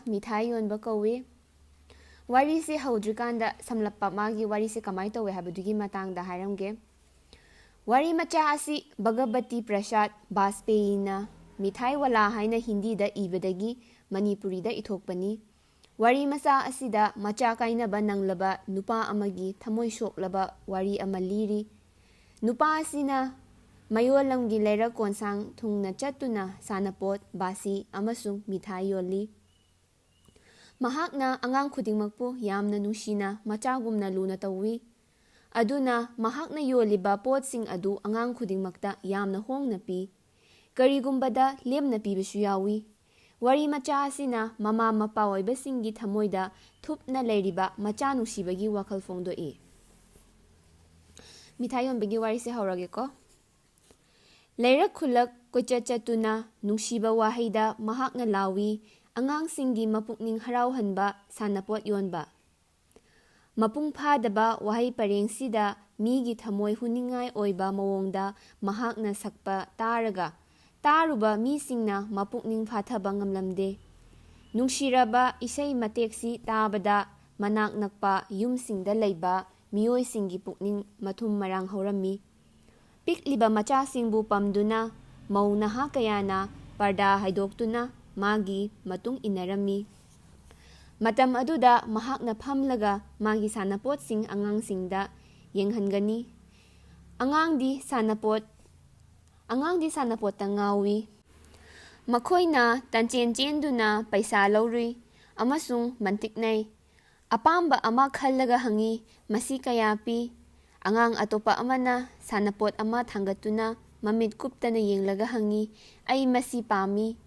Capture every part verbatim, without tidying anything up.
ꯃꯤꯊꯥꯏ ꯌꯣꯟꯕ ꯀꯧꯏ꯫ ꯋꯥꯔꯤꯁꯦ ꯍꯧꯗ꯭ꯔꯤꯀꯥꯟꯗ ꯁꯝꯂꯞꯄ ꯃꯥꯒꯤ ꯋꯥꯔꯤꯁꯦ ꯀꯃꯥꯏꯅ ꯇꯧꯋꯦ ꯍꯥꯏꯕꯗꯨꯒꯤ ꯃꯇꯥꯡꯗ ꯍꯥꯏꯔꯝꯒꯦ꯫ ꯋꯥꯔꯤ ꯃꯆꯥ ꯑꯁꯤ ꯚꯒꯕꯇꯤ ꯄ꯭ꯔꯁꯥꯗ ꯕꯥꯖꯄꯦꯌꯤꯅ ꯃꯤꯊꯥꯏ ꯋꯥꯂꯥ ꯍꯥꯏꯅ ꯍꯤꯟꯗꯤꯗ ꯏꯕꯗꯒꯤ ꯃꯅꯤꯄꯨꯔꯤꯗ ꯏꯊꯣꯛꯄꯅꯤ꯫ ꯋꯥꯔꯤ ꯃꯆꯥ ꯑꯁꯤꯗ ꯃꯆꯥ ꯀꯥꯏꯅꯕ ꯅꯪꯂꯕ ꯅꯨꯄꯥ ꯑꯃꯒꯤ ꯊꯃꯣꯏ ꯁꯣꯛꯂꯕ ꯋꯥꯔꯤ ꯑꯃ ꯂꯤꯔꯤ꯫ ꯅꯨꯄꯥ ꯑꯁꯤꯅ ꯃꯌꯣꯜ ꯂꯝꯒꯤ ꯂꯩꯔꯛ ꯀꯣꯟꯁꯥꯡ ꯊꯨꯡꯅ ꯆꯠꯇꯨꯅ ꯁꯥꯟꯅꯄꯣꯠ, ꯕꯥꯁꯤ ꯑꯃꯁꯨꯡ ꯃꯤꯊꯥꯏ ꯌꯣꯜꯂꯤ꯫ ꯃꯍꯥꯛꯅ ꯑꯉꯥꯡ ꯈꯨꯗꯤꯡꯃꯛꯄꯨ ꯌꯥꯝꯅ ꯅꯨꯡꯁꯤꯅ ꯃꯆꯥꯒꯨꯝꯅ ꯂꯨꯅ ꯇꯧꯏ꯫ ꯑꯗꯨꯅ ꯃꯍꯥꯛꯅ ꯌꯣꯜꯂꯤꯕ ꯄꯣꯠꯁꯤꯡ ꯑꯗꯨ ꯑꯉꯥꯡ ꯈꯨꯗꯤꯡꯃꯛꯇ ꯌꯥꯝꯅ ꯍꯣꯡꯅ ꯄꯤ꯫ ꯀꯔꯤꯒꯨꯝꯕꯗ ꯂꯦꯝꯅ ꯄꯤꯕꯁꯨ ꯌꯥꯎꯏ꯫ ꯋꯥꯔꯤ ꯃꯆꯥ ꯑꯁꯤꯅ ꯃꯃꯥ ꯃꯄꯥ ꯑꯣꯏꯕꯁꯤꯡꯒꯤ ꯊꯃꯣꯏꯗ ꯊꯨꯞꯅ ꯂꯩꯔꯤꯕ ꯃꯆꯥ ꯅꯨꯡꯁꯤꯕꯒꯤ ꯋꯥꯈꯜ ꯐꯣꯡꯗꯣꯛꯏ꯫ ꯃꯤꯊꯥꯏ ꯌꯣꯟꯕꯒꯤ ꯋꯥꯔꯤꯁꯦ ꯍꯧꯔꯒꯦꯀꯣ꯫ ꯂꯩꯔꯛ ꯈꯨꯜꯂꯛ ꯀꯣꯏꯆꯠ ꯆꯠꯇꯨꯅ ꯅꯨꯡꯁꯤꯕ ꯋꯥꯍꯩꯗ ꯃꯍꯥꯛꯅ ꯂꯥꯎꯏ, ꯑꯉꯥꯡꯁꯤꯡꯒꯤ ꯃꯄꯨꯛꯅꯤꯡ ꯍꯔꯥꯎꯍꯟꯕ ꯁꯥꯟꯅꯄꯣꯠ ꯌꯣꯟꯕ꯫ ꯃꯄꯨꯡ ꯐꯥꯗꯕ ꯋꯥꯍꯩ ꯄꯔꯦꯡꯁꯤꯗ ꯃꯤꯒꯤ ꯊꯃꯣꯏ ꯍꯨꯅꯤꯡꯉꯥꯏ ꯑꯣꯏꯕ ꯃꯑꯣꯡꯗ ꯃꯍꯥꯛꯅ ꯁꯛꯄ ꯇꯥꯔꯒ ꯇꯥꯔꯨꯕ ꯃꯤꯁꯤꯡꯅ ꯃꯄꯨꯛꯅꯤꯡ ꯐꯥꯊꯕ ꯉꯝꯂꯝꯗꯦ꯫ ꯅꯨꯡꯁꯤꯔꯕ ꯏꯁꯩ ꯃꯇꯦꯛꯁꯤ ꯇꯥꯕꯗ ꯃꯅꯥꯛ ꯅꯛꯄ ꯌꯨꯝꯁꯤꯡꯗ ꯂꯩꯕ ꯃꯤꯑꯣꯏꯁꯤꯡꯒꯤ ꯄꯨꯛꯅꯤꯡ ꯃꯊꯨꯝ ꯃꯔꯥꯡ ꯍꯧꯔꯝꯃꯤ꯫ ꯄꯤꯛꯂꯤꯕ ꯃꯆꯥꯁꯤꯡꯕꯨ ꯄꯝꯗꯨꯅ ꯃꯧ ꯅꯍꯥ ꯀꯌꯥꯅ ꯄꯔꯗꯥ ꯍꯥꯏꯗꯣꯛꯇꯨꯅ ꯃꯥꯒꯤ ꯃꯇꯨꯡ ꯏꯟꯅꯔꯝꯃꯤ꯫ ꯃꯇꯝ ꯑꯗꯨꯗ ꯃꯍꯥꯛꯅ ꯐꯝꯂꯒ ꯃꯥꯒꯤ ꯁꯥꯟꯅꯄꯣꯠꯁꯤꯡ ꯑꯉꯥꯡꯁꯤꯡꯗ ꯌꯦꯡꯍꯟꯒꯅꯤ꯫ ꯑꯉꯥꯡꯗꯤ ꯁꯥꯟꯅꯄꯣꯠ, ꯑꯉꯥꯡꯗꯤ ꯁꯥꯟꯅꯄꯣꯠꯇ ꯉꯥꯎꯏ꯫ ꯃꯈꯣꯏꯅ ꯇꯟꯆꯦꯟ ꯆꯦꯟꯗꯨꯅ ꯄꯩꯁꯥ ꯂꯧꯔꯨꯏ ꯑꯃꯁꯨꯡ ꯃꯟꯇꯤꯛꯅꯩ꯫ ꯑꯄꯥꯝꯕ ꯑꯃ ꯈꯜꯂꯒ ꯍꯪꯉꯤ, "ꯃꯁꯤ ꯀꯌꯥ ꯄꯤ?" ꯑꯉꯥꯡ ꯑꯇꯣꯞꯄ ꯑꯃꯅ ꯁꯥꯟꯅꯄꯣꯠ ꯑꯃ ꯊꯥꯡꯒꯠꯇꯨꯅ ꯃꯃꯤꯠ ꯀꯨꯞꯇꯅ ꯌꯦꯡꯂꯒ ꯍꯪꯉꯤ, "ꯑꯩ ꯃꯁꯤ ꯄꯥꯝꯃꯤ꯫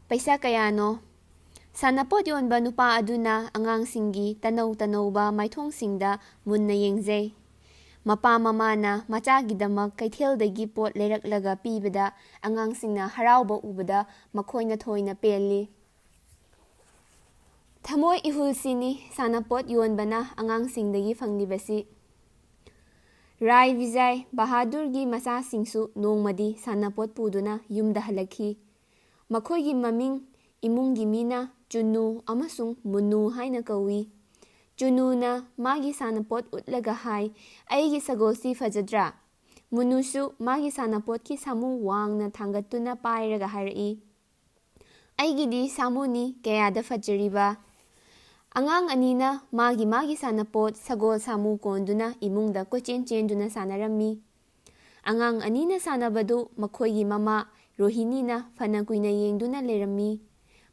ꯄꯩꯁꯥ ꯀꯌꯥꯅꯣ?" ꯁꯥꯟꯅꯄꯣꯠ ꯌꯣꯟꯕ ꯅꯨꯄꯥ ꯑꯗꯨꯅ ꯑꯉꯥꯡꯁꯤꯡꯒꯤ ꯇꯅꯧ ꯇꯅꯧꯕ ꯃꯥꯏꯊꯣꯡꯁꯤꯡꯗ ꯃꯨꯟꯅ ꯌꯦꯡꯖꯩ꯫ ꯃꯄꯥ ꯃꯃꯥꯅ ꯃꯆꯥꯒꯤꯗꯃꯛ ꯀꯩꯊꯦꯜꯗꯒꯤ ꯄꯣꯠ ꯂꯩꯔꯛꯂꯒ ꯄꯤꯕꯗ ꯑꯉꯥꯡꯁꯤꯡꯅ ꯍꯔꯥꯎꯕ ꯎꯕꯗ ꯃꯈꯣꯏꯅ ꯊꯣꯏꯅ ꯄꯦꯜꯂꯤ꯫ ꯊꯃꯣꯏ ꯏꯍꯨꯜꯁꯤꯅꯤ ꯁꯥꯟꯅꯄꯣꯠ ꯌꯣꯟꯕꯅ ꯑꯉꯥꯡꯁꯤꯡꯗꯒꯤ ꯐꯪꯂꯤꯕꯁꯤ꯫ ꯔꯥꯏ ꯕꯤꯖꯥꯏ ꯕꯍꯥꯗꯨꯔꯒꯤ ꯃꯆꯥꯁꯤꯡꯁꯨ ꯅꯣꯡꯃꯗꯤ ꯁꯥꯟꯅꯄꯣꯠ ꯄꯨꯗꯨꯅ ꯌꯨꯝꯗ ꯍꯜꯂꯛꯈꯤ꯫ ꯃꯈꯣꯏꯒꯤ ꯃꯃꯤꯡ ꯏꯃꯨꯡꯒꯤ ꯃꯤꯅ ꯆꯨꯅꯨ ꯑꯃꯁꯨꯡ ꯃꯨꯅꯨ ꯍꯥꯏꯅ ꯀꯧꯏ꯫ ꯆꯨꯅꯨꯅ ꯃꯥꯒꯤ ꯁꯥꯟꯅꯄꯣꯠ ꯎꯠꯂꯒ ꯍꯥꯏ, "ꯑꯩꯒꯤ ꯁꯒꯣꯜꯁꯤ ꯐꯖꯗ꯭ꯔꯥ?" ꯃꯨꯅꯨꯁꯨ ꯃꯥꯒꯤ ꯁꯥꯟꯅꯄꯣꯠꯀꯤ ꯁꯥꯃꯨ ꯋꯥꯡꯅ ꯊꯥꯡꯒꯠꯇꯨꯅ ꯄꯥꯏꯔꯒ ꯍꯥꯏꯔꯛꯏ, "ꯑꯩꯒꯤꯗꯤ ꯁꯥꯃꯨꯅꯤ ꯀꯌꯥꯗ ꯐꯖꯔꯤꯕ!" ꯑꯉꯥꯡ ꯑꯅꯤꯅ ꯃꯥꯒꯤ ꯃꯥꯒꯤ ꯁꯥꯟꯅꯄꯣꯠ ꯁꯒꯣꯜ ꯁꯥꯃꯨ ꯀꯣꯟꯗꯨꯅ ꯏꯃꯨꯡꯗ ꯀꯣꯏꯆꯦꯟ ꯆꯦꯟꯗꯨꯅ ꯁꯥꯟꯅꯔꯝꯃꯤ꯫ ꯑꯉꯥꯡ ꯑꯅꯤꯅ ꯁꯥꯟꯅꯕꯗꯨ ꯃꯈꯣꯏꯒꯤ ꯃꯃꯥ ꯔꯣꯍꯤꯅꯤꯅ ꯐꯅ ꯀꯨꯏꯅ ꯌꯦꯡꯗꯨꯅ ꯂꯩꯔꯝꯃꯤ꯫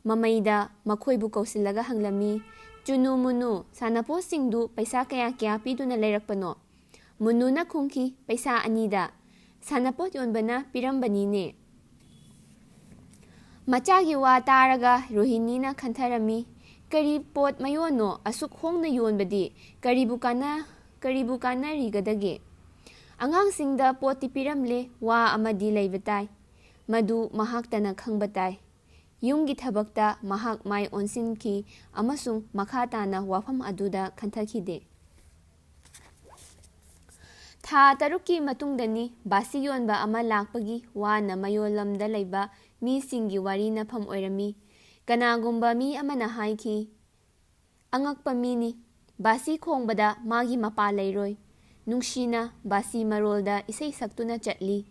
ꯃꯃꯩꯗ ꯃꯈꯣꯏꯕꯨ ꯀꯧꯁꯤꯜꯂꯒ ꯍꯪꯂꯝꯃꯤ, "ꯆꯨꯅꯨ ꯃꯨꯅꯨ, ꯁꯥꯟꯅꯄꯣꯠꯁꯤꯡꯗꯨ ꯄꯩꯁꯥ ꯀꯌꯥ ꯀꯌꯥ ꯄꯤꯗꯨꯅ ꯂꯩꯔꯛꯄꯅꯣ?" ꯃꯨꯅꯨꯅ ꯈꯨꯝꯈꯤ, "ꯄꯩꯁꯥ ꯑꯅꯤꯗ꯫ ꯁꯥꯟꯅꯄꯣꯠ ꯌꯣꯟꯕꯅ ꯄꯤꯔꯝꯕꯅꯤꯅꯦ꯫" ꯃꯆꯥꯒꯤ ꯋꯥ ꯇꯥꯔꯒ ꯔꯣꯍꯤꯅꯤꯅ ꯈꯟꯊꯔꯝꯃꯤ, "ꯀꯔꯤ ꯄꯣꯠ ꯃꯌꯣꯟꯅꯣ ꯑꯁꯨꯛ ꯍꯣꯡꯅ ꯌꯣꯟꯕꯗꯤ? ꯀꯔꯤꯕꯨ ꯀꯥꯟꯅ-, ꯀꯔꯤꯕꯨ ꯀꯥꯟꯅꯔꯤꯒꯗꯒꯦ? ꯑꯉꯥꯡꯁꯤꯡꯗ ꯄꯣꯠꯇꯤ ꯄꯤꯔꯝꯂꯦ, ꯋꯥ ꯑꯃꯗꯤ ꯂꯩꯕ ꯇꯥꯏ꯫ ꯃꯗꯨ ꯃꯍꯥꯛꯇꯅ ꯈꯪꯕ ꯇꯥꯏ꯫" ꯌꯨꯝꯒꯤ ꯊꯕꯛꯇ ꯃꯍꯥꯛ ꯃꯥꯏ ꯑꯣꯟꯁꯤꯟꯈꯤ ꯑꯃꯁꯨꯡ ꯃꯈꯥ ꯇꯥꯅ ꯋꯥꯐꯝ ꯑꯗꯨꯗ ꯈꯟꯊꯈꯤꯗꯦ꯫ ꯊꯥ ꯇꯔꯨꯛꯀꯤ ꯃꯇꯨꯡꯗꯅꯤ ꯕꯥꯁꯤ ꯌꯣꯟꯕ ꯑꯃ ꯂꯥꯛꯄꯒꯤ ꯋꯥꯅ ꯃꯌꯣꯜꯂꯝꯗ ꯂꯩꯕ ꯃꯤꯁꯤꯡꯒꯤ ꯋꯥꯔꯤ ꯅꯐꯝ ꯑꯣꯏꯔꯝꯃꯤ꯫ ꯀꯅꯥꯒꯨꯝꯕ ꯃꯤ ꯑꯃꯅ ꯍꯥꯏꯈꯤ, "ꯑꯉꯛꯄ ꯃꯤꯅꯤ꯫ ꯕꯥꯁꯤ ꯈꯣꯡꯕꯗ ꯃꯥꯒꯤ ꯃꯄꯥ ꯂꯩꯔꯣꯏ꯫ ꯅꯨꯡꯁꯤꯅ ꯕꯥꯁꯤ ꯃꯔꯣꯜꯗ ꯏꯁꯩ ꯁꯛꯇꯨꯅ ꯆꯠꯂꯤ꯫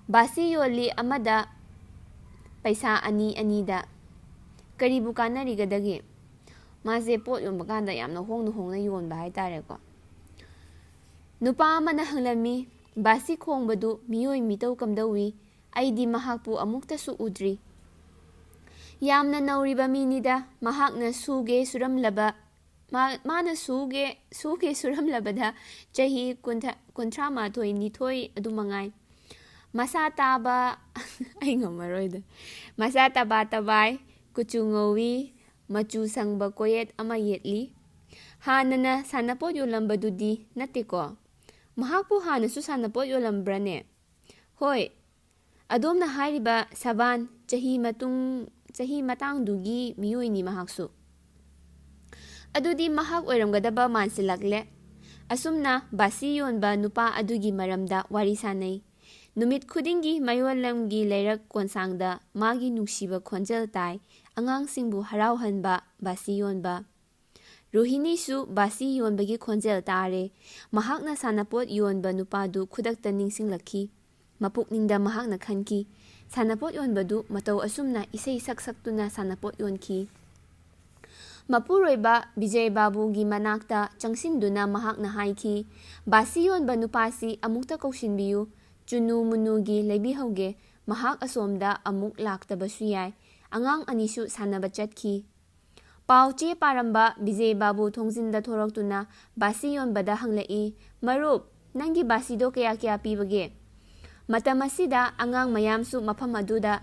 ꯕꯥꯁꯤ ꯌꯣꯜꯂꯤ ꯑꯃꯗ ꯄꯩꯁꯥ ꯑꯅꯤ ꯑꯅꯤꯗ꯫ ꯀꯔꯤꯕꯨ ꯀꯥꯟꯅꯔꯤꯒꯗꯒꯦ?" ꯃꯥꯁꯦ ꯄꯣꯠ ꯌꯣꯟꯕ ꯀꯥꯟꯗ ꯌꯥꯝꯅ ꯍꯣꯡꯅ ꯍꯣꯡꯅ ꯌꯣꯟꯕ ꯍꯥꯏꯇꯥꯔꯦꯀꯣ꯫ ꯅꯨꯄꯥ ꯑꯃꯅ ꯍꯪꯂꯝꯃꯤ, "ꯕꯥꯁꯤ ꯈꯣꯡꯕꯗꯨ ꯃꯤꯑꯣꯏ ꯃꯤꯇꯧ ꯀꯝꯗꯧꯏ? ꯑꯩꯗꯤ ꯃꯍꯥꯛꯄꯨ ꯑꯃꯨꯛꯇꯁꯨ ꯎꯗ꯭ꯔꯤ꯫" "ꯌꯥꯝꯅ ꯅꯧꯔꯤꯕ ꯃꯤꯅꯤꯗ, ꯃꯍꯥꯛꯅ ꯁꯨꯒꯦ ꯁꯨꯔꯝꯂꯕ, ꯃꯥ-, ꯃꯥꯅ ꯁꯨꯒꯦ, ꯁꯨꯒꯦ ꯁꯨꯔꯝꯂꯕꯗ ꯆꯍꯤ ꯀꯨꯟꯊ꯭ꯔꯥ, ꯀꯨꯟꯊ꯭ꯔꯥ ꯃꯥꯊꯣꯏ ꯅꯤꯊꯣꯏ ꯑꯗꯨ ꯃꯉꯥꯏ꯫ ꯃꯁꯥ ꯇꯥꯕ," ꯑꯩ ꯉꯝꯃꯔꯣꯏꯗ꯫ "ꯃꯁꯥ ꯇꯕꯥ ꯇꯕꯥꯏ, ꯀꯨꯆꯨ ꯉꯧꯏ, ꯃꯆꯨ ꯁꯪꯕ ꯀꯣꯌꯦꯠ ꯑꯃ ꯌꯦꯠꯂꯤ꯫ ꯍꯥꯟꯅꯅ ꯁꯥꯟꯅꯄꯣꯠ ꯌꯣꯜꯂꯝꯕꯗꯨꯗꯤ ꯅꯠꯇꯦꯀꯣ? ꯃꯍꯥꯛꯄꯨ ꯍꯥꯟꯅꯁꯨ ꯁꯥꯟꯅꯄꯣꯠ ꯌꯣꯜꯂꯝꯕ꯭ꯔꯅꯦ?" "ꯍꯣꯏ, ꯑꯗꯣꯝꯅ ꯍꯥꯏꯔꯤꯕ ꯁꯕꯥꯟ, ꯆꯍꯤ ꯃꯇꯨꯡ, ꯆꯍꯤ ꯃꯇꯥꯡꯗꯨꯒꯤ ꯃꯤꯑꯣꯏꯅꯤ ꯃꯍꯥꯛꯁꯨ꯫" "ꯑꯗꯨꯗꯤ ꯃꯍꯥꯛ ꯑꯣꯏꯔꯝꯒꯗꯕ ꯃꯥꯟꯁꯤꯜꯂꯛꯂꯦ꯫" ꯑꯁꯨꯝꯅ ꯕꯥꯁꯤ ꯌꯣꯟꯕ ꯅꯨꯄꯥ ꯑꯗꯨꯒꯤ ꯃꯔꯝꯗ ꯋꯥꯔꯤ ꯁꯥꯅꯩ꯫ ꯅꯨꯃꯤꯠ ꯈꯨꯗꯤꯡꯒꯤ ꯃꯌꯣꯜ ꯂꯝꯒꯤ ꯂꯩꯔꯛ ꯀꯣꯟꯁꯥꯡꯗ ꯃꯥꯒꯤ ꯅꯨꯡꯁꯤꯕ ꯈꯣꯟꯖꯦꯜ ꯇꯥꯏ꯫ ꯑꯉꯥꯡꯁꯤꯡꯕꯨ ꯍꯔꯥꯎꯍꯟꯕ꯫ ꯕꯥꯁꯤ ꯌꯣꯟꯕ꯫ ꯔꯣꯍꯤꯅꯤꯁꯨ ꯕꯥꯁꯤ ꯌꯣꯟꯕꯒꯤ ꯈꯣꯟꯖꯦꯜ ꯇꯥꯔꯦ꯫ ꯃꯍꯥꯛꯅ ꯁꯥꯟꯅꯄꯣꯠ ꯌꯣꯟꯕ ꯅꯨꯄꯥꯗꯨ ꯈꯨꯗꯛꯇ ꯅꯤꯡꯁꯤꯡꯂꯛꯈꯤ꯫ ꯃꯄꯨꯛꯅꯤꯡꯗ ꯃꯍꯥꯛꯅ ꯈꯟꯈꯤ, "ꯁꯥꯟꯅꯄꯣꯠ ꯌꯣꯟꯕꯗꯨ ꯃꯇꯧ ꯑꯁꯨꯝꯅ ꯏꯁꯩ ꯁꯛ ꯁꯛꯇꯨꯅ ꯁꯥꯟꯅꯄꯣꯠ ꯌꯣꯟꯈꯤ"꯫ ꯃꯄꯨꯔꯣꯏꯕ ꯕꯤꯖꯌ ꯕꯥꯕꯨꯒꯤ ꯃꯅꯥꯛꯇ ꯆꯪꯁꯤꯟꯗꯨꯅ ꯃꯍꯥꯛꯅ ꯍꯥꯏꯈꯤ, "ꯕꯥꯁꯤ ꯌꯣꯟꯕ ꯅꯨꯄꯥꯁꯤ ꯑꯃꯨꯛꯇ ꯀꯧꯁꯤꯟꯕꯤꯌꯨ, ꯆꯨꯅꯨ ꯃꯨꯅꯨꯒꯤ ꯂꯩꯕꯤꯍꯧꯒꯦ, ꯃꯍꯥꯛ ꯑꯁꯣꯝꯗ ꯑꯃꯨꯛ ꯂꯥꯛꯇꯕꯁꯨ ꯌꯥꯏ"꯫ ꯑꯉꯥꯡ ꯑꯅꯤꯁꯨ ꯁꯥꯟꯅꯕ ꯆꯠꯈꯤ꯫ ꯄꯥꯎ ꯆꯦ ꯄꯥꯔꯝꯕ ꯕꯤꯖꯌ ꯕꯥꯕꯨ ꯊꯣꯡꯖꯤꯟꯗ ꯊꯣꯔꯛꯇꯨꯅ ꯕꯥꯁꯤ ꯌꯣꯟꯕꯗ ꯍꯪꯂꯛꯏ, "ꯃꯔꯨꯞ, ꯅꯪꯒꯤ ꯕꯥꯁꯤꯗꯣ ꯀꯌꯥ ꯀꯌꯥ ꯄꯤꯕꯒꯦ?" ꯃꯇꯝ ꯑꯁꯤꯗ ꯑꯉꯥꯡ ꯃꯌꯥꯝꯁꯨ ꯃꯐꯝ ꯑꯗꯨꯗ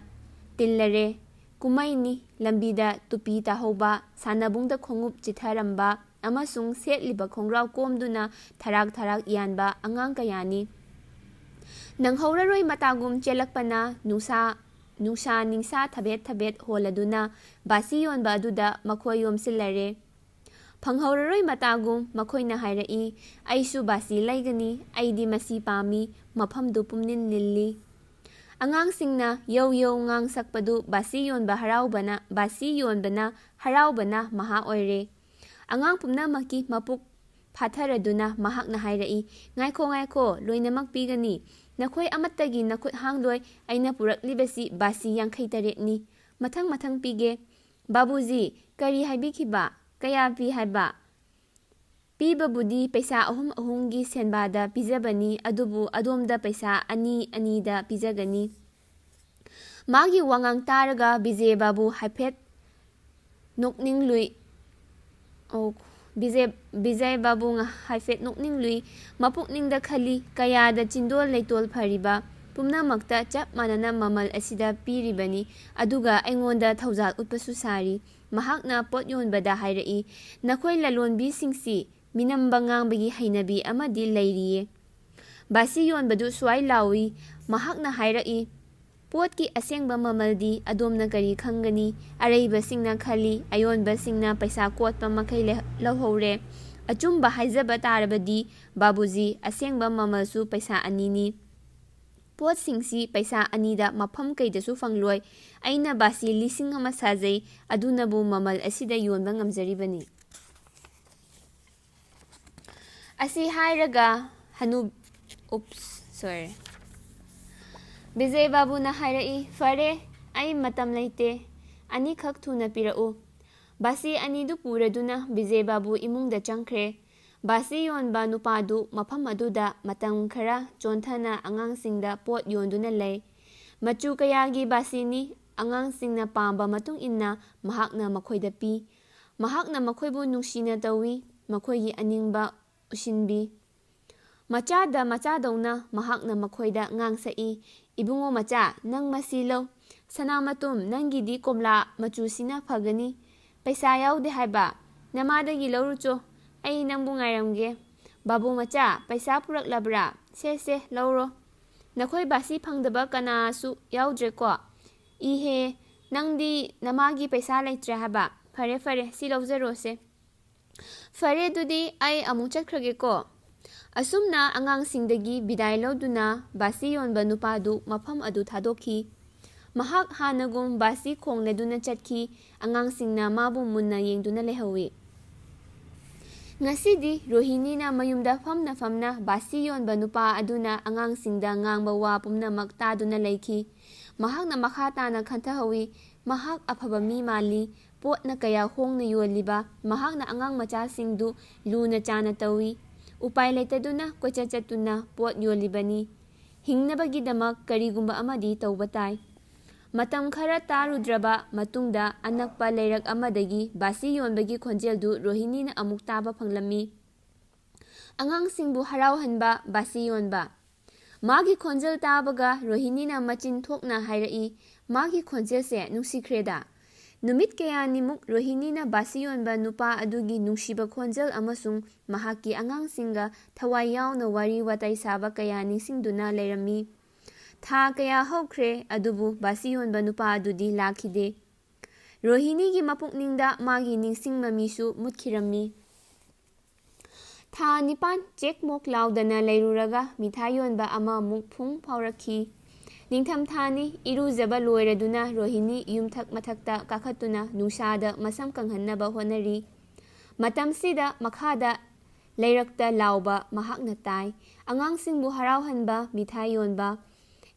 ꯇꯤꯜꯂꯔꯦ꯫ ꯀꯨꯝꯃꯩꯅꯤ, ꯂꯝꯕꯤꯗ ꯇꯨꯄꯤ ꯇꯥꯍꯧꯕ, ꯁꯥꯟꯅꯕꯨꯡꯗ ꯈꯣꯡꯎꯞ ꯆꯤꯊꯔꯝꯕ ꯑꯃꯁꯨꯡ ꯁꯦꯠꯂꯤꯕ ꯈꯣꯡꯒ꯭ꯔꯥꯎ ꯀꯣꯝꯗꯨꯅ ꯊꯔꯥꯛ ꯊꯔꯥꯛ ꯌꯥꯟꯕ ꯑꯉꯥꯡ ꯀꯌꯥꯅꯤ꯫ ꯅꯪꯍꯧꯔꯔꯣꯏ ꯃꯇꯥꯒꯨꯝ ꯆꯦꯜꯂꯛꯄꯅ ꯅꯨꯡꯁꯥ, ꯅꯨꯡꯁꯥ ꯅꯤꯡꯁꯥ ꯊꯕꯦꯠ ꯊꯕꯦꯠ ꯍꯣꯜꯂꯗꯨꯅ ꯕꯥꯁꯤ ꯌꯣꯟꯕ ꯑꯗꯨꯗ ꯃꯈꯣꯏ ꯌꯣꯝꯁꯤꯜꯂꯔꯦ꯫ ꯐꯪꯍꯧꯔꯔꯣꯏ ꯃꯇꯥꯒꯨꯝ ꯃꯈꯣꯏꯅ ꯍꯥꯏꯔꯛꯏ, "ꯑꯩꯁꯨ ꯕꯥꯁꯤ ꯂꯩꯒꯅꯤ, ꯑꯩꯗꯤ ꯃꯁꯤ ꯄꯥꯝꯃꯤ", ꯃꯐꯝꯗꯨ ꯄꯨꯝꯅꯤꯜ ꯅꯤꯜꯂꯤ꯫ ꯑꯉꯥꯡꯁꯤꯡꯅ ꯌꯧ ꯌꯧ ꯉꯥꯡ ꯁꯛꯄꯗꯨ ꯕꯥꯁꯤ ꯌꯣꯟꯕ ꯍꯔꯥꯎꯕꯅ, ꯕꯥꯁꯤ ꯌꯣꯟꯕꯅ ꯍꯔꯥꯎꯕꯅ ꯃꯍꯥ ꯑꯣꯏꯔꯦ꯫ ꯑꯉꯥꯡ ꯄꯨꯝꯅꯃꯛꯀꯤ ꯃꯄꯨꯛ ꯐꯥꯊꯔꯗꯨꯅ ꯃꯍꯥꯛꯅ ꯍꯥꯏꯔꯛꯏ, "ꯉꯥꯏꯈꯣ, ꯉꯥꯏꯈꯣ, ꯂꯣꯏꯅꯃꯛ ꯄꯤꯒꯅꯤ꯫ ꯅꯈꯣꯏ ꯑꯃꯠꯇꯒꯤ ꯅꯈꯨꯠ ꯍꯥꯡꯂꯣꯏ꯫ ꯑꯩꯅ ꯄꯨꯔꯛꯂꯤꯕꯁꯤ ꯕꯥꯁꯤ ꯌꯥꯡꯈꯩ ꯇꯔꯦꯠꯅꯤ꯫ ꯃꯊꯪ ꯃꯊꯪ ꯄꯤꯒꯦ"꯫ "ꯕꯥꯕꯨꯖꯤ, ꯀꯔꯤ ꯍꯥꯏꯕꯤꯈꯤꯕ? ꯀꯌꯥ ꯄꯤ ꯍꯥꯏꯕ?" "ꯄꯤꯕꯕꯨꯗꯤ ꯄꯩꯁꯥ ꯑꯍꯨꯝ ꯑꯍꯨꯝꯒꯤ ꯁꯦꯟꯕꯥꯗ ꯄꯤꯖꯕꯅꯤ, ꯑꯗꯨꯕꯨ ꯑꯗꯣꯝꯗ ꯄꯩꯁꯥ ꯑꯅꯤ ꯑꯅꯤꯗ ꯄꯤꯖꯒꯅꯤ"꯫ ꯃꯥꯒꯤ ꯋꯥꯉꯥꯡ ꯇꯥꯔꯒ ꯕꯤꯖꯦ ꯕꯥꯕꯨ ꯍꯥꯏꯐꯦꯠ ꯅꯣꯛꯅꯤꯡꯂꯨꯏ꯫ ꯑꯣ, ꯕꯤꯖꯦ-, ꯕꯤꯖꯦ ꯕꯥꯕꯨ ꯉ-, ꯍꯥꯏꯐꯦꯠ ꯅꯣꯛꯅꯤꯡꯂꯨꯏ꯫ ꯃꯄꯨꯛꯅꯤꯡꯗ ꯈꯜꯂꯤ, "ꯀꯌꯥꯗ ꯆꯤꯟꯗꯣꯜ ꯂꯩꯇꯣꯜ ꯐꯔꯤꯕ? ꯄꯨꯝꯅꯃꯛꯇ ꯆꯞ ꯃꯥꯟꯅꯅ ꯃꯃꯜ ꯑꯁꯤꯗ ꯄꯤꯔꯤꯕꯅꯤ, ꯑꯗꯨꯒ ꯑꯩꯉꯣꯟꯗ ꯊꯧꯖꯥꯜ ꯎꯠꯄꯁꯨ ꯁꯥꯔꯤ"꯫ ꯃꯍꯥꯛꯅ ꯄꯣꯠ ꯌꯣꯟꯕꯗ ꯍꯥꯏꯔꯛꯏ, "ꯅꯈꯣꯏ ꯂꯂꯣꯟꯕꯤꯁꯤꯡꯁꯤ ꯃꯤꯅꯝꯕ ꯉꯥꯡꯕꯒꯤ ꯍꯩꯅꯕꯤ ꯑꯃꯗꯤ ꯂꯩꯔꯤꯌꯦ"꯫ ꯕꯥꯁꯤ ꯌꯣꯟꯕꯗꯨ ꯁ꯭ꯋꯥꯏ ꯂꯥꯎꯏ꯫ ꯃꯍꯥꯛꯅ ꯍꯥꯏꯔꯛꯏ, "ꯄꯣꯠꯀꯤ ꯑꯁꯦꯡꯕ ꯃꯃꯜꯗꯤ ꯑꯗꯣꯝꯅ ꯀꯔꯤ ꯈꯪꯒꯅꯤ? ꯑꯔꯩꯕꯁꯤꯡꯅ ꯈꯜꯂꯤ, ꯑꯌꯣꯟꯕꯁꯤꯡꯅ ꯄꯩꯁꯥ ꯀꯣꯠꯄ ꯃꯈꯩ ꯂꯦ-, ꯂꯧꯍꯧꯔꯦ꯫ ꯑꯆꯨꯝꯕ ꯍꯥꯏꯖꯕ ꯇꯥꯔꯕꯗꯤ, ꯕꯥꯕꯨꯖꯤ, ꯑꯁꯦꯡꯕ ꯃꯃꯜꯁꯨ ꯄꯩꯁꯥ ꯑꯅꯤꯅꯤ꯫ ꯄꯣꯠꯁꯤꯡꯁꯤ ꯄꯩꯁꯥ ꯑꯅꯤꯗ ꯃꯐꯝ ꯀꯩꯗꯁꯨ ꯐꯪꯂꯣꯏ"꯫ ꯑꯩꯅ ꯕꯥꯁꯤ ꯂꯤꯁꯤꯡ ꯑꯃ ꯁꯥꯖꯩ, ꯑꯗꯨꯅꯕꯨ ꯃꯃꯜ ꯑꯁꯤꯗ ꯌꯣꯟꯕ ꯉꯝꯖꯔꯤꯕꯅꯤ꯫ ꯑꯁꯤ ꯍꯥꯏꯔꯒ ꯍꯅꯨ ꯎꯞꯁ ꯁꯣꯔꯤ ꯕꯤꯖꯦ ꯕꯥꯕꯨꯅ ꯍꯥꯏꯔꯛꯏ, "ꯐꯔꯦ, ꯑꯩ ꯃꯇꯝ ꯂꯩꯇꯦ, ꯑꯅꯤꯈꯛ ꯊꯨꯅ ꯄꯤꯔꯛꯎ"꯫ ꯕꯥꯁꯤ ꯑꯅꯤꯗꯨ ꯄꯨꯔꯗꯨꯅ ꯕꯤꯖꯦ ꯕꯥꯕꯨ ꯏꯃꯨꯡꯗ ꯆꯪꯈ꯭ꯔꯦ꯫ ꯕꯥꯁꯤ ꯌꯣꯟꯕ ꯅꯨꯄꯥꯗꯨ ꯃꯐꯝ ꯑꯗꯨꯗ ꯃꯇꯝ ꯈꯔ ꯆꯣꯟꯊꯅ ꯑꯉꯥꯡꯁꯤꯡꯗ ꯄꯣꯠ ꯌꯣꯟꯗꯨꯅ ꯂꯩ꯫ ꯃꯆꯨ ꯀꯌꯥꯒꯤ ꯕꯥꯁꯤꯅꯤ꯫ ꯑꯉꯥꯡꯁꯤꯡꯅ ꯄꯥꯝꯕ ꯃꯇꯨꯡ ꯏꯟꯅ ꯃꯍꯥꯛꯅ ꯃꯈꯣꯏꯗ ꯄꯤ꯫ ꯃꯍꯥꯛꯅ ꯃꯈꯣꯏꯕꯨ ꯅꯨꯡꯁꯤꯅ ꯇꯧꯏ, ꯃꯈꯣꯏꯒꯤ ꯑꯅꯤꯡꯕ ꯎꯁꯤꯟꯕꯤ꯫ ꯃꯆꯥꯗ ꯃꯆꯥꯗꯧꯅ ꯃꯍꯥꯛꯅ ꯃꯈꯣꯏꯗ ꯉꯥꯡꯁꯛꯏ, "ꯏꯕꯨꯡꯉꯣ ꯃꯆꯥ, ꯅꯪ ꯃꯁꯤ ꯂꯧ꯫ ꯁꯅꯥꯃꯇꯨꯝ, ꯅꯪꯒꯤꯗꯤ ꯀꯣꯝꯂꯥ ꯃꯆꯨꯁꯤꯅ ꯐꯒꯅꯤ꯫ ꯄꯩꯁꯥ ꯌꯥꯎꯗꯦ ꯍꯥꯏꯕ? ꯅꯃꯥꯗꯒꯤ ꯂꯧꯔꯨꯆꯣ꯫ ꯑꯩ ꯅꯪꯕꯨ ꯉꯥꯏꯔꯝꯒꯦ꯫ ꯕꯥꯕꯨ ꯃꯆꯥ, ꯄꯩꯁꯥ ꯄꯨꯔꯛꯂꯕ꯭ꯔꯥ? ꯁꯦ, ꯁꯦ, ꯂꯧꯔꯣ꯫ ꯅꯈꯣꯏ ꯕꯥꯁꯤ ꯐꯪꯗꯕ ꯀꯅꯥꯁꯨ ꯌꯥꯎꯗ꯭ꯔꯦꯀꯣ? ꯏꯍꯦ, ꯅꯪꯗꯤ ꯅꯃꯥꯒꯤ ꯄꯩꯁꯥ ꯂꯩꯇ꯭ꯔꯦ ꯍꯥꯏꯕ? ꯐꯔꯦ, ꯐꯔꯦ, ꯁꯤ ꯂꯧꯖꯔꯣꯁꯦ꯫ ꯐꯔꯦ, ꯑꯗꯨꯗꯤ ꯑꯩ ꯑꯃꯨꯛ ꯆꯠꯈ꯭ꯔꯒꯦꯀꯣ"꯫ ꯑꯁꯨꯝꯅ ꯑꯉꯥꯡꯁꯤꯡꯗꯒꯤ ꯕꯤꯗꯥꯏ ꯂꯧꯗꯨꯅ ꯕꯥꯁꯤ ꯌꯣꯟꯕ ꯅꯨꯄꯥꯗꯨ ꯃꯐꯝ ꯑꯗꯨ ꯊꯥꯗꯣꯛꯈꯤ꯫ ꯃꯍꯥꯛ ꯍꯥꯟꯅꯒꯨꯝ ꯕꯥꯁꯤ ꯈꯣꯡꯂꯗꯨꯅ ꯆꯠꯈꯤ꯫ ꯑꯉꯥꯡꯁꯤꯡꯅ ꯃꯥꯕꯨ ꯃꯨꯟꯅ ꯌꯦꯡꯗꯨꯅ ꯂꯩꯍꯧꯏ꯫ ꯉꯁꯤꯗꯤ ꯔꯣꯍꯤꯅꯤꯅ ꯃꯌꯨꯝꯗ ꯐꯝꯅ ꯐꯝꯅ ꯕꯥꯁꯤ ꯌꯣꯟꯕ ꯅꯨꯄꯥ ꯑꯗꯨꯅ ꯑꯉꯥꯡꯁꯤꯡꯗ ꯉꯥꯡꯕ ꯋꯥ ꯄꯨꯝꯅꯃꯛ ꯇꯥꯗꯨꯅ ꯂꯩꯈꯤ꯫ ꯃꯍꯥꯛꯅ ꯃꯈꯥ ꯇꯥꯅ ꯈꯟꯊꯍꯧꯏ, "ꯃꯍꯥꯛ ꯑꯐꯕ ꯃꯤ ꯃꯥꯜꯂꯤ꯫ ꯄꯣꯠꯅ ꯀꯌꯥ ꯍꯣꯡꯅ ꯌꯣꯜꯂꯤꯕ꯫ ꯃꯍꯥꯛꯅ ꯑꯉꯥꯡ ꯃꯆꯥꯁꯤꯡꯗꯨ ꯂꯨꯅ ꯆꯥꯅ ꯇꯧꯏ꯫ ꯎꯄꯥꯏ ꯂꯩꯇꯗꯨꯅ ꯀꯣꯏꯆꯠ ꯆꯠꯇꯨꯅ ꯄꯣꯠ ꯌꯣꯜꯂꯤꯕꯅꯤ꯫ ꯍꯤꯡꯅꯕꯒꯤꯗꯃꯛ ꯀꯔꯤꯒꯨꯝꯕ ꯑꯃꯗꯤ ꯇꯧꯕ ꯇꯥꯏ"꯫ ꯃꯇꯝ ꯈꯔ ꯇꯥꯔꯨꯗ꯭ꯔꯕ ꯃꯇꯨꯡꯗ ꯑꯅꯛꯄ ꯂꯩꯔꯛ ꯑꯃꯗꯒꯤ ꯕꯥꯁꯤ ꯌꯣꯟꯕꯒꯤ ꯈꯣꯟꯖꯦꯜꯗꯨ ꯔꯣꯍꯤꯅꯤꯅ ꯑꯃꯨꯛ ꯇꯥꯕ ꯐꯪꯂꯝꯃꯤ꯫ ꯑꯉꯥꯡꯁꯤꯡꯕꯨ ꯍꯔꯥꯎꯍꯟꯕ ꯕꯥꯁꯤ ꯌꯣꯟꯕ꯫ ꯃꯥꯒꯤ ꯈꯣꯟꯖꯦꯜ ꯇꯥꯕꯒ ꯔꯣꯍꯤꯅꯤꯅ ꯃꯆꯤꯟ ꯊꯣꯛꯅ ꯍꯥꯏꯔꯛꯏ, "ꯃꯥꯒꯤ ꯈꯣꯟꯖꯦꯜꯁꯦ ꯅꯨꯡꯁꯤꯈ꯭ꯔꯦꯗ"꯫ ꯅꯨꯃꯤꯠ ꯀꯌꯥꯅꯤꯃꯨꯛ ꯔꯣꯍꯤꯅꯤꯅ ꯕꯥꯁꯤ ꯌꯣꯟꯕ ꯅꯨꯄꯥ ꯑꯗꯨꯒꯤ ꯅꯨꯡꯁꯤꯕ ꯈꯣꯟꯖꯦꯜ ꯑꯃꯁꯨꯡ ꯃꯍꯥꯛꯀꯤ ꯑꯉꯥꯡꯁꯤꯡꯒ ꯊꯋꯥꯏ ꯌꯥꯎꯅ ꯋꯥꯔꯤ ꯋꯥꯇꯥꯏ ꯁꯥꯕ ꯀꯌꯥ ꯅꯤꯡꯁꯤꯡꯗꯨꯅ ꯂꯩꯔꯝꯃꯤ꯫ ꯊꯥ ꯀꯌꯥ ꯍꯧꯈ꯭ꯔꯦ, ꯑꯗꯨꯕꯨ ꯕꯥꯁꯤ ꯌꯣꯟꯕ ꯅꯨꯄꯥ ꯑꯗꯨꯗꯤ ꯂꯥꯛꯈꯤꯗꯦ꯫ ꯔꯣꯍꯤꯅꯤꯒꯤ ꯃꯄꯨꯛꯅꯤꯡꯗ ꯃꯥꯒꯤ ꯅꯤꯡꯁꯤꯡ ꯃꯃꯤꯁꯨ ꯃꯨꯠꯈꯤꯔꯝꯃꯤ꯫ ꯊꯥ ꯅꯤꯄꯥꯟ ꯆꯦꯛ ꯃꯣꯛ ꯂꯥꯎꯗꯅ ꯂꯩꯔꯨꯔꯒ ꯃꯤꯊꯥꯏ ꯌꯣꯟꯕ ꯑꯃꯃꯨꯛ ꯐꯨꯡ ꯐꯥꯎꯔꯛꯈꯤ꯫ ꯅꯤꯡꯊꯝꯊꯥꯅꯤ꯫ ꯏꯔꯨꯖꯕ ꯂꯣꯏꯔꯗꯨꯅ ꯔꯣꯍꯤꯅꯤ ꯌꯨꯝꯊꯛ ꯃꯊꯛꯇ ꯀꯥꯈꯠꯇꯨꯅ ꯅꯨꯡꯁꯥꯗ ꯃꯁꯝ ꯀꯪꯍꯟꯅꯕ ꯍꯣꯠꯅꯔꯤ꯫ ꯃꯇꯝꯁꯤꯗ ꯃꯈꯥꯗ ꯂꯩꯔꯛꯇ ꯂꯥꯎꯕ ꯃꯍꯥꯛꯅ ꯇꯥꯏ꯫ ꯑꯉꯥꯡꯁꯤꯡꯕꯨ ꯍꯔꯥꯎꯍꯟꯕ ꯃꯤꯊꯥꯏ ꯌꯣꯟꯕ꯫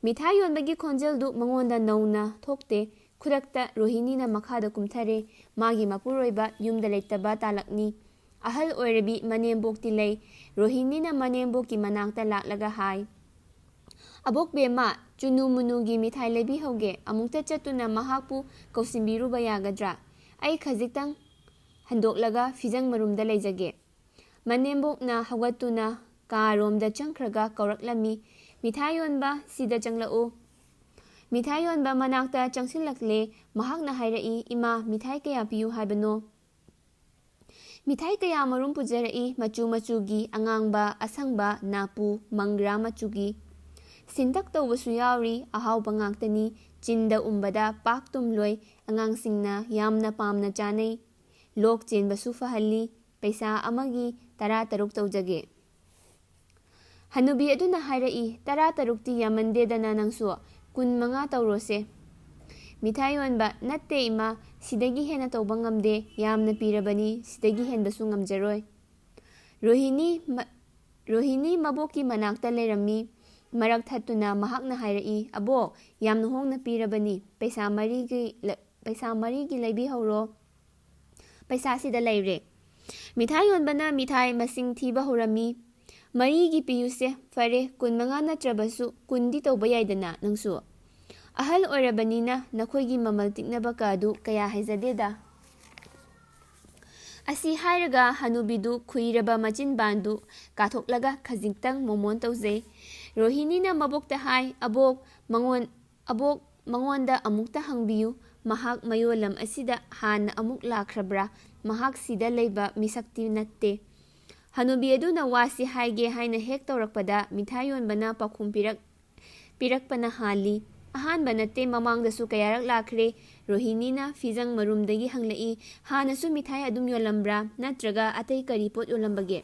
ꯃꯤꯊꯥꯏ ꯌꯣꯟꯕꯒꯤ ꯈꯣꯟꯖꯦꯜꯗꯨ ꯃꯉꯣꯟꯗ ꯅꯧꯅ ꯊꯣꯛꯇꯦ꯫ ꯈꯨꯗꯛꯇ ꯔꯣꯍꯤꯅꯤꯅ ꯃꯈꯥꯗ ꯀꯨꯝꯊꯔꯦ꯫ ꯃꯥꯒꯤ ꯃꯄꯨꯔꯣꯏꯕ ꯌꯨꯝꯗ ꯂꯩꯇꯕ ꯇꯥꯂꯛꯅꯤ꯫ ꯑꯍꯜ ꯑꯣꯏꯔꯕꯤ ꯃꯅꯦꯝꯕꯣꯛꯇꯤ ꯂꯩ꯫ ꯔꯣꯍꯤꯅꯤꯅ ꯃꯅꯦꯝꯕꯣꯛꯀꯤ ꯃꯅꯥꯛꯇ ꯂꯥꯛꯂꯒ ꯍꯥꯏ, "ꯑꯕꯣꯛ ꯕꯦꯝꯃ, ꯆꯨꯅꯨ ꯃꯨꯅꯨꯒꯤ ꯃꯤꯊꯥꯏ ꯂꯩꯕꯤꯍꯧꯒꯦ꯫ ꯑꯃꯨꯛꯇ ꯆꯠꯇꯨꯅ ꯃꯍꯥꯛꯄꯨ ꯀꯧꯁꯤꯟꯕꯤꯔꯨꯕ ꯌꯥꯒꯗ꯭ꯔꯥ? ꯑꯩ ꯈꯖꯤꯛꯇꯪ ꯍꯟꯗꯣꯛꯂꯒ ꯐꯤꯖꯪ ꯃꯔꯨꯝꯗ ꯂꯩꯖꯒꯦ꯫" ꯃꯅꯦꯝꯕꯣꯛꯅ ꯍꯧꯒꯠꯇꯨꯅ ꯀꯥꯔꯣꯝꯗ ꯆꯪꯈ꯭ꯔꯒ ꯀꯧꯔꯛꯂꯝꯃꯤ, "ꯃꯤꯊꯥꯏ ꯌꯣꯟꯕ, ꯁꯤꯗ ꯆꯪꯂꯛꯎ꯫" ꯃꯤꯊꯥꯏ ꯌꯣꯟꯕ ꯃꯅꯥꯛꯇ ꯆꯪꯁꯤꯜꯂꯛꯂꯦ꯫ ꯃꯍꯥꯛꯅ ꯍꯥꯏꯔꯛꯏ, "ꯏꯃꯥ, ꯃꯤꯊꯥꯏ ꯀꯌꯥ ꯄꯤꯌꯨ ꯍꯥꯏꯕꯅꯣ?" ꯃꯤꯊꯥꯏ ꯀꯌꯥ ꯃꯔꯨꯝ ꯄꯨꯖꯔꯛꯏ, ꯃꯆꯨ ꯃꯆꯨꯒꯤ, ꯑꯉꯥꯡꯕ, ꯑꯁꯪꯕ, ꯅꯥꯄꯨ, ꯃꯪꯒ꯭ꯔꯥ ꯃꯆꯨꯒꯤ꯫ ꯁꯤꯟꯇꯛ ꯇꯧꯕꯁꯨ ꯌꯥꯎꯔꯤ, ꯑꯍꯥꯎꯕ ꯉꯥꯛꯇꯅꯤ꯫ ꯆꯤꯟꯗ ꯎꯝꯕꯗ ꯄꯥꯛ ꯇꯨꯝꯂꯣꯏ, ꯑꯉꯥꯡꯁꯤꯡꯅ ꯌꯥꯝꯅ ꯄꯥꯝꯅ ꯆꯥꯅꯩ꯫ ꯂꯣꯛ ꯆꯦꯟꯕꯁꯨ ꯐꯍꯜꯂꯤ꯫ ꯄꯩꯁꯥ ꯑꯃꯒꯤ ꯇꯔꯥ ꯇꯔꯨꯛ ꯇꯧꯖꯒꯦ꯫ ꯍꯅꯨꯕꯤ ꯑꯗꯨꯅ ꯍꯥꯏꯔꯛꯏ, "ꯇꯔꯥ ꯇꯔꯨꯛꯇꯤ ꯌꯥꯝꯃꯟꯗꯦꯗꯅ ꯅꯪꯁꯨ, ꯀꯨꯟ ꯃꯉꯥ ꯇꯧꯔꯣꯁꯦ꯫" ꯃꯤꯊꯥꯏ ꯌꯣꯟꯕ, "ꯅꯠꯇꯦ ꯏꯃꯥ, ꯁꯤꯗꯒꯤ ꯍꯦꯟꯅ ꯇꯧꯕ ꯉꯝꯗꯦ, ꯌꯥꯝꯅ ꯄꯤꯔꯕꯅꯤ, ꯁꯤꯗꯒꯤ ꯍꯦꯟꯕꯁꯨ ꯉꯝꯖꯔꯣꯏ꯫" ꯔꯣꯍꯤꯅꯤ ꯃ-, ꯔꯣꯍꯤꯅꯤ ꯃꯕꯣꯛꯀꯤ ꯃꯅꯥꯛꯇ ꯂꯩꯔꯝꯃꯤ꯫ ꯃꯔꯛ ꯊꯠꯇꯨꯅ ꯃꯍꯥꯛꯅ ꯍꯥꯏꯔꯛꯏ, "ꯑꯕꯣꯛ, ꯌꯥꯝꯅ ꯍꯣꯡꯅ ꯄꯤꯔꯕꯅꯤ, ꯄꯩꯁꯥ ꯃꯔꯤꯒꯤ ꯂ-, ꯄꯩꯁꯥ ꯃꯔꯤꯒꯤ ꯂꯩꯕꯤꯍꯧꯔꯣ꯫ ꯄꯩꯁꯥꯁꯤꯗ ꯂꯩꯔꯦ꯫" ꯃꯤꯊꯥꯏ ꯌꯣꯟꯕꯅ ꯃꯤꯊꯥꯏ ꯃꯁꯤꯡ ꯊꯤꯕ ꯍꯧꯔꯝꯃꯤ꯫ "ꯃꯔꯤꯒꯤ ꯄꯤꯌꯨꯁꯦ, ꯐꯔꯦ, ꯀꯨꯟ ꯃꯉꯥ ꯅꯠꯇ꯭ꯔꯕꯁꯨ ꯀꯨꯟꯗꯤ ꯇꯧꯕ ꯌꯥꯏꯗꯅ ꯅꯪꯁꯨ꯫ ꯑꯍꯜ ꯑꯣꯏꯔꯕꯅꯤꯅ ꯅꯈꯣꯏꯒꯤ ꯃꯃꯜ ꯇꯤꯛꯅꯕ ꯀꯥꯗꯨ ꯀꯌꯥ ꯍꯩꯖꯗꯦꯗ꯫" ꯑꯁꯤ ꯍꯥꯏꯔꯒ ꯍꯅꯨꯕꯤꯗꯨ ꯈꯨꯏꯔꯕ ꯃꯆꯤꯟꯕꯥꯟꯗꯨ ꯀꯥꯊꯣꯛꯂꯒ ꯈꯖꯤꯛꯇꯪ ꯃꯣꯃꯣꯟ ꯇꯧꯖꯩ꯫ ꯔꯣꯍꯤꯅꯤꯅ ꯃꯕꯣꯛꯇ ꯍꯥꯏ, "ꯑꯕꯣꯛ, ꯃꯉꯣꯟ-, ꯑꯕꯣꯛ, ꯃꯉꯣꯟꯗ ꯑꯃꯨꯛꯇ ꯍꯪꯕꯤꯌꯨ, ꯃꯍꯥꯛ ꯃꯌꯣꯜꯂꯝ ꯑꯁꯤꯗ ꯍꯥꯟꯅ ꯑꯃꯨꯛ ꯂꯥꯛꯈ꯭ꯔꯕ꯭ꯔꯥ? ꯃꯍꯥꯛ ꯁꯤꯗ ꯂꯩꯕ ꯃꯤꯁꯛꯇꯤ ꯅꯠꯇꯦ꯫" ꯍꯅꯨꯕꯤ ꯑꯗꯨꯅ ꯋꯥꯁꯤ ꯍꯥꯏꯒꯦ ꯍꯥꯏꯅ ꯍꯦꯛ ꯇꯧꯔꯛꯄꯗ ꯃꯤꯊꯥꯏ ꯌꯣꯟꯕꯅ ꯄꯥꯎꯈꯨꯝ ꯄꯤꯔꯛ-, ꯄꯤꯔꯛꯄꯅ ꯍꯥꯜꯂꯤ꯫ ꯑꯍꯥꯟꯕ ꯅꯠꯇꯦ, ꯃꯃꯥꯡꯗꯁꯨ ꯀꯌꯥꯔꯛ ꯂꯥꯛꯈ꯭ꯔꯦ꯫ ꯔꯣꯍꯤꯅꯤꯅ ꯐꯤꯖꯪ ꯃꯔꯨꯝꯗꯒꯤ ꯍꯪꯂꯛꯏ, "ꯍꯥꯟꯅꯁꯨ ꯃꯤꯊꯥꯏ ꯑꯗꯨꯝ ꯌꯣꯜꯂꯝꯕ꯭ꯔꯥ? ꯅꯠꯇ꯭ꯔꯒ ꯑꯇꯩ ꯀꯔꯤ ꯄꯣꯠ ꯌꯣꯜꯂꯝꯕꯒꯦ?"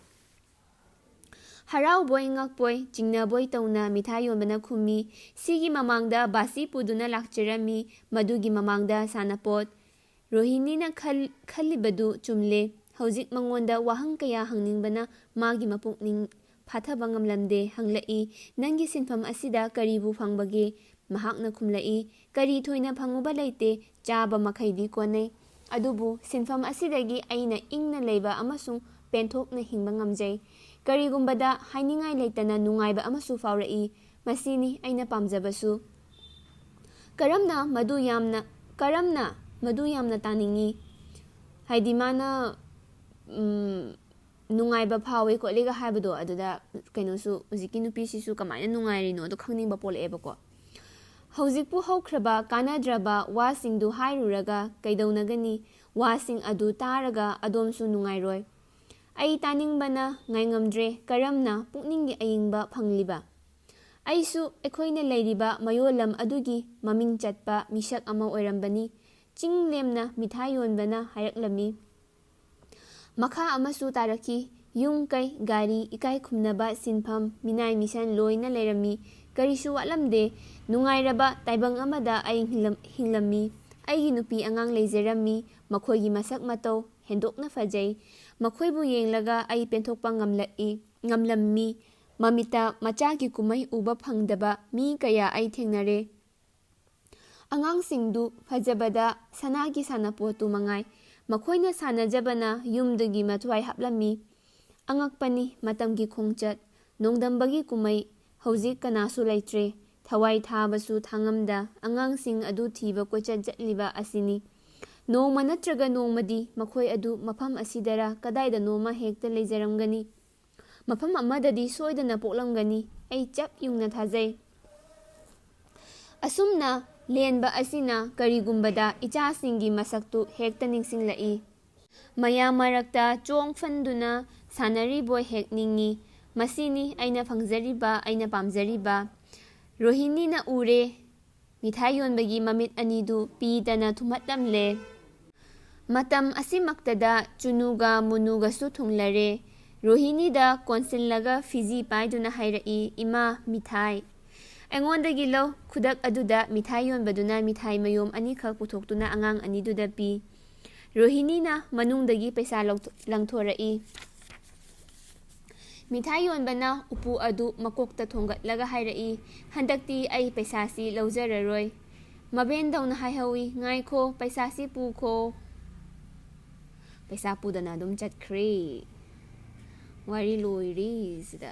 ꯍꯔꯥꯎꯕꯣꯏ ꯉꯛꯄꯣꯏ, ꯆꯤꯡꯅꯕꯣꯏ ꯇꯧꯅ ꯃꯤꯊꯥꯏ ꯌꯣꯟꯕꯅ ꯈꯨꯝꯃꯤ, "ꯁꯤꯒꯤ ꯃꯃꯥꯡꯗ ꯕꯥꯁꯤ ꯄꯨꯗꯨꯅ ꯂꯥꯛꯆꯔꯝꯃꯤ, ꯃꯗꯨꯒꯤ ꯃꯃꯥꯡꯗ ꯁꯥꯟꯅꯄꯣꯠ"꯫ ꯔꯣꯍꯤꯅꯤꯅ ꯈꯜ-, ꯈꯜꯂꯤꯕꯗꯨ ꯆꯨꯝꯂꯦ꯫ ꯍꯧꯖꯤꯛ ꯃꯉꯣꯟꯗ ꯋꯥꯍꯪ ꯀꯌꯥ ꯍꯪꯅꯤꯡꯕꯅ ꯃꯥꯒꯤ ꯃꯄꯨꯛꯅꯤꯡ ꯐꯥꯊꯕ ꯉꯝꯂꯝꯗꯦ꯫ ꯍꯪꯂꯛꯏ, "ꯅꯪꯒꯤ ꯁꯤꯟꯐꯝ ꯑꯁꯤꯗ ꯀꯔꯤꯕꯨ ꯐꯪꯕꯒꯦ?" ꯃꯍꯥꯛꯅ ꯈꯨꯝꯂꯛꯏ, "ꯀꯔꯤ ꯊꯣꯏꯅ ꯐꯪꯉꯨꯕ ꯂꯩꯇꯦ, ꯆꯥꯕ ꯃꯈꯩꯗꯤ ꯀꯣꯟꯅꯩ꯫ ꯑꯗꯨꯕꯨ ꯁꯤꯟꯐꯝ ꯑꯁꯤꯗꯒꯤ ꯑꯩꯅ ꯏꯪꯅ ꯂꯩꯕ ꯑꯃꯁꯨꯡ ꯄꯦꯟꯊꯣꯛꯅ ꯍꯤꯡꯕ ꯉꯝꯖꯩ꯫ ꯀꯔꯤꯒꯨꯝꯕꯗ ꯍꯥꯏꯅꯤꯡꯉꯥꯏ ꯂꯩꯇꯅ ꯅꯨꯡꯉꯥꯏꯕ ꯑꯃꯁꯨ ꯐꯥꯎꯔꯛꯏ꯫ ꯃꯁꯤꯅꯤ ꯑꯩꯅ ꯄꯥꯝꯖꯕꯁꯨ"꯫ ꯀꯔꯝꯅ ꯃꯗꯨ ꯌꯥꯝꯅ, ꯀꯔꯝꯅ ꯃꯗꯨ ꯌꯥꯝꯅ ꯇꯥꯅꯤꯡꯏ? ꯍꯥꯏꯗꯤ ꯃꯥꯅ, ꯎꯝ, ꯅꯨꯡꯉꯥꯏꯕ ꯐꯥꯎꯏ ꯈꯣꯠꯂꯤꯒ ꯍꯥꯏꯕꯗꯣ, ꯑꯗꯨꯗ ꯀꯩꯅꯣꯁꯨ, ꯍꯧꯖꯤꯛꯀꯤ ꯅꯨꯄꯤꯁꯤꯁꯨ ꯀꯃꯥꯏꯅ ꯅꯨꯡꯉꯥꯏꯔꯤꯅꯣꯗꯣ ꯈꯪꯅꯤꯡꯕ ꯄꯣꯛꯂꯛꯑꯦꯕꯀꯣ꯫ "ꯍꯧꯖꯤꯛꯄꯨ ꯍꯧꯈ꯭ꯔꯕ ꯀꯥꯟꯅꯗ꯭ꯔꯕ ꯋꯥꯁꯤꯡꯗꯨ ꯍꯥꯏꯔꯨꯔꯒ ꯀꯩꯗꯧꯅꯒꯅꯤ? ꯋꯥꯁꯤꯡ ꯑꯗꯨ ꯇꯥꯔꯒ ꯑꯗꯣꯝꯁꯨ ꯅꯨꯡꯉꯥꯏꯔꯣꯏ꯫ ꯑꯩ ꯇꯥꯅꯤꯡꯕꯅ ꯉꯥꯏꯉꯝꯗ꯭ꯔꯦ, ꯀꯔꯝꯅ ꯄꯨꯛꯅꯤꯡꯒꯤ ꯑꯏꯪꯕ ꯐꯪꯂꯤꯕ?" ꯑꯩꯁꯨ ꯑꯩꯈꯣꯏꯅ ꯂꯩꯔꯤꯕ ꯃꯌꯣꯜꯂꯝ ꯑꯗꯨꯒꯤ ꯃꯃꯤꯡ ꯆꯠꯄ ꯃꯤꯁꯛ ꯑꯃ ꯑꯣꯏꯔꯝꯕꯅꯤ꯫ ꯆꯤꯡ ꯂꯦꯝꯅ ꯃꯤꯊꯥꯏ ꯌꯣꯟꯕꯅ ꯍꯥꯏꯔꯛꯂꯝꯃꯤ꯫ ꯃꯈꯥ ꯑꯃꯁꯨ ꯇꯥꯔꯛꯈꯤ꯫ ꯌꯨꯝ ꯀꯩ, ꯒꯥꯔꯤ, ꯏꯀꯥꯏ ꯈꯨꯝꯅꯕ ꯁꯤꯟꯐꯝ, ꯃꯤꯅꯥꯏ ꯃꯤꯁꯟ ꯂꯣꯏꯅ ꯂꯩꯔꯝꯃꯤ꯫ ꯀꯔꯤꯁꯨ ꯋꯥꯠꯂꯝꯗꯦ꯫ ꯅꯨꯡꯉꯥꯏꯔꯕ ꯇꯥꯏꯕꯪ ꯑꯃꯗ ꯑꯩ ꯍꯤꯡꯂꯝ-, ꯍꯤꯡꯂꯝꯃꯤ꯫ ꯑꯩꯒꯤ ꯅꯨꯄꯤ ꯑꯉꯥꯡ ꯂꯩꯖꯔꯝꯃꯤ꯫ ꯃꯈꯣꯏꯒꯤ ꯃꯁꯛ ꯃꯇꯧ ꯍꯦꯟꯗꯣꯛꯅ ꯐꯖꯩ꯫ ꯃꯈꯣꯏꯕꯨ ꯌꯦꯡꯂꯒ ꯑꯩ ꯄꯦꯟꯊꯣꯛꯄ ꯉꯝꯂꯛꯏ, ꯉꯝꯂꯝꯃꯤ꯫ ꯃꯃꯤꯠꯇ ꯃꯆꯥꯒꯤ ꯀꯨꯝꯍꯩ ꯎꯕ ꯐꯪꯗꯕ ꯃꯤ ꯀꯌꯥ ꯑꯩ ꯊꯦꯡꯅꯔꯦ꯫ ꯑꯉꯥꯡꯁꯤꯡꯗꯨ ꯐꯖꯕꯗ ꯁꯅꯥꯒꯤ ꯁꯥꯟꯅꯄꯣꯠꯇꯨ ꯃꯉꯥꯏ꯫ ꯃꯈꯣꯏꯅ ꯁꯥꯟꯅꯖꯕꯅ ꯌꯨꯝꯗꯨꯒꯤ ꯃꯊ꯭ꯋꯥꯏ ꯍꯥꯞꯂꯝꯃꯤ꯫ ꯑꯉꯛꯄꯅꯤ ꯃꯇꯝꯒꯤ ꯈꯣꯡꯆꯠ, ꯅꯣꯡꯗꯝꯕꯒꯤ ꯀꯨꯝꯍꯩ꯫ ꯍꯧꯖꯤꯛ ꯀꯅꯥꯁꯨ ꯂꯩꯇ꯭ꯔꯦ꯫ ꯊꯋꯥꯏ ꯊꯥꯕꯁꯨ ꯊꯥꯡꯉꯝꯗ ꯑꯉꯥꯡꯁꯤꯡ ꯑꯗꯨ ꯊꯤꯕ ꯀꯣꯏꯆꯠ ꯆꯠꯂꯤꯕ ꯑꯁꯤꯅꯤ꯫ ꯅꯣꯡꯃ ꯅꯠꯇ꯭ꯔꯒ ꯅꯣꯡꯃꯗꯤ ꯃꯈꯣꯏ ꯑꯗꯨ ꯃꯐꯝ ꯑꯁꯤꯗꯔ ꯀꯗꯥꯏꯗꯅꯣꯃ ꯍꯦꯛꯇ ꯂꯩꯖꯔꯝꯒꯅꯤ꯫ ꯃꯐꯝ ꯑꯃꯗꯗꯤ ꯁꯣꯏꯗꯅ ꯄꯣꯛꯂꯝꯒꯅꯤ, ꯑꯩ ꯆꯞ ꯌꯨꯡꯅ ꯊꯥꯖꯩ꯫ ꯑꯁꯨꯝꯅ ꯂꯦꯟꯕ ꯑꯁꯤꯅ ꯀꯔꯤꯒꯨꯝꯕꯗ ꯏꯆꯥꯁꯤꯡꯒꯤ ꯃꯁꯛꯇꯨ ꯍꯦꯛꯇ ꯅꯤꯡꯁꯤꯡꯂꯛꯏ꯫ ꯃꯌꯥꯝ ꯃꯔꯛꯇ ꯆꯣꯡ ꯐꯟꯗꯨꯅ ꯁꯥꯟꯅꯔꯤꯕꯣꯏ ꯍꯦꯛ ꯅꯤꯡꯏ꯫ ꯃꯁꯤꯅꯤ ꯑꯩꯅ ꯐꯪꯖꯔꯤꯕ, ꯑꯩꯅ ꯄꯥꯝꯖꯔꯤꯕ꯫ ꯔꯣꯍꯤꯅꯤꯅ ꯎꯔꯦ꯫ ꯃꯤꯊꯥꯏ ꯌꯣꯟꯕꯒꯤ ꯃꯃꯤꯠ ꯑꯅꯤꯗꯨ ꯄꯤꯗꯅ ꯊꯨꯝꯍꯠꯂꯝꯂꯦ꯫ ꯃꯇꯝ ꯑꯁꯤꯃꯛꯇꯗ ꯆꯨꯅꯨꯒ ꯃꯨꯅꯨꯒꯁꯨ ꯊꯨꯡꯂꯔꯦ꯫ ꯔꯣꯍꯤꯅꯤꯗ ꯀꯣꯟꯁꯤꯜꯂꯒ ꯐꯤꯖꯤ ꯄꯥꯏꯗꯨꯅ ꯍꯥꯏꯔꯛꯏ, "ꯏꯃꯥ, ꯃꯤꯊꯥꯏ!" "ꯑꯩꯉꯣꯟꯗꯒꯤ ꯂꯧ!" ꯈꯨꯗꯛ ꯑꯗꯨꯗ ꯃꯤꯊꯥꯏ ꯌꯣꯟꯕꯗꯨꯅ ꯃꯤꯊꯥꯏ ꯃꯌꯣꯝ ꯑꯅꯤꯈꯛ ꯄꯨꯊꯣꯛꯇꯨꯅ ꯑꯉꯥꯡ ꯑꯅꯤꯗꯨꯗ ꯄꯤ꯫ ꯔꯣꯍꯤꯅꯤꯅ ꯃꯅꯨꯡꯗꯒꯤ ꯄꯩꯁꯥ ꯂꯧꯊꯣ-, ꯂꯪꯊꯣꯔꯛꯏ꯫ ꯃꯤꯊꯥꯏ ꯌꯣꯟꯕꯅ ꯎꯄꯨ ꯑꯗꯨ ꯃꯀꯣꯛꯇ ꯊꯣꯡꯒꯠꯂꯒ ꯍꯥꯏꯔꯛꯏ, "ꯍꯟꯗꯛꯇꯤ ꯑꯩ ꯄꯩꯁꯥꯁꯤ ꯂꯧꯖꯔꯔꯣꯏ"꯫ ꯃꯕꯦꯟꯗꯧꯅ ꯍꯥꯏꯍꯧꯏ, "ꯉꯥꯏꯈꯣ, ꯄꯩꯁꯥꯁꯤ ꯄꯨꯈꯣ"꯫ ꯄꯩꯁꯥ ꯄꯨꯗꯅ ꯑꯗꯨꯝ ꯆꯠꯈ꯭ꯔꯦ꯫ ꯋꯥꯔꯤ ꯂꯣꯏꯔꯦ ꯁꯤꯗ꯫